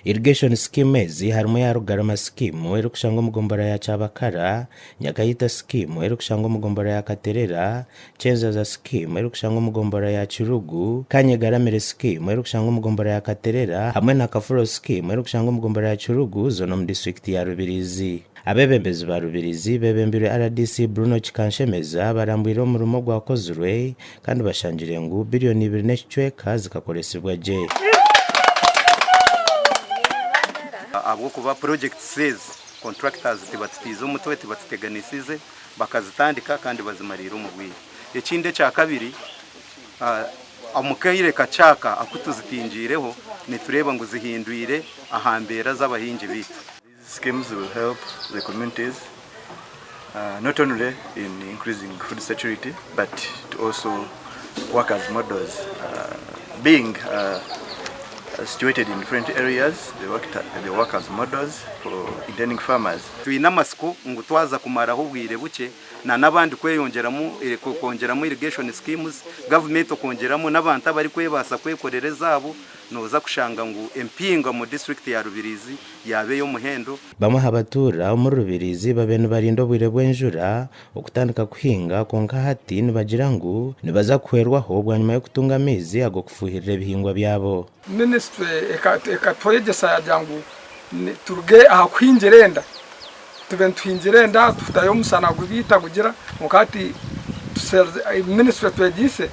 Irrigation Scheme ezi harimu eya Rugarama Scheme erikushangwa omu gombolola ya Kyabakara, Nyakayita Scheme erikushangwa omu gombolola ya Katerera, Kyenzaza Scheme erikushangwa omu gombolola ya Kirugu, Kanyegaramire Scheme erikushangwa omu gombolola ya Katerera hamwe na Kafuro Scheme erikushangwa omu gombolola ya Kirugu zoona omu disiturikiti ya Rubirizi. Abeebembezi ba Rubirizi beebembirwe rdc Bruno Kikanshemeza barambwire omurimo ogwakozirwe kandi bashangire ngu biriyoni ibiri n'ekicweka zikakoresibwa gye. Ahabw'okuba projects ezi contractors tibatutiize omutwe, tibatuteganisize, bakazitandika kandi bazimariire omu bwire. Ekindi ekyakabiri, omu kaire kakye aka aku tuzitingiireho, nitureeba ngu zihindwire aha mbeera z'abahingi baitu. These schemes will help the communities not only in increasing food security but to also work as models being situated in different areas they work, they work as models for intending farmers. Twine amatsiko ngu twaza kumaraho obwire bukye na n'abandi kweyongyeramu kwongyeramu irrigation schemes, gavumenti okwongyeramu n'abantu abarikwebaasa kwekorera ezaabo, nooza kushanga ngu empinga omu disiturikiti ya Rubirizi yaaba ey'omuhendo. Bamwe aha batuura omuri Rubirizi babaire nibarinda obwire bw'enjura okutandika kuhinga kwonka hati nibagira ngu nibaza kuhwerwaho bwanyima y'okutunga amaizi ag'okufuuhirira ebihingwa byabo. Minisitule ekatwegyesa yagira ngu turuge aha kuhingira enda, tube nituhingira enda tutayo omushana gubiita gugira kwonka hati minisitule etwegyeise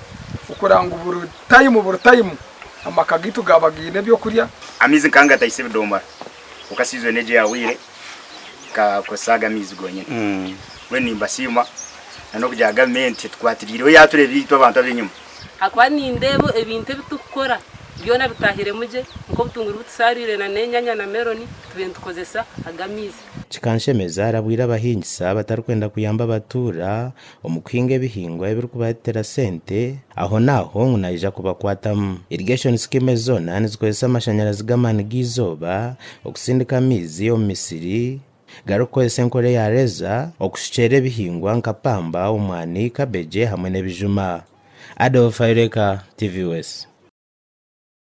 okureba ngu buri tayimu buri tayimu amaka gaitu gaaba gaine ebyokurya. Amaizi nkaba ngataise ebidomora kwonka sizoni egi eyahweire nkakozesa aga amaizi gonyine. Mbwenu nimbasiima na n'okugira gavumenti etukwatiriireho yatureeba itwe abantu ab'enyima. Ahakuba nindeeba ebintu ebi turikukora byona bitaahiremu gye, nk'obutunguru obu tushaarwire na n'enyanya na meloni tubaire nitukozesa aga amaizi. Kikanshemeza arabwire abahingisa abatarikwenda kuyamba abatuura omu kuhinga ebihingwa ebirikubareetera sente ahonaaho ngu naija kubakwatamu. Irrigation scheme ezi zoona nizikozesa amashanyarazi g'amaani g'eizooba okusindika amaizi omu misiri garikukozesa enkora eya reza okushukyerera ebihingwa nka pamba, omwani, cabbage hamwe n'ebijuma. Adolf Ayoreka, TVS.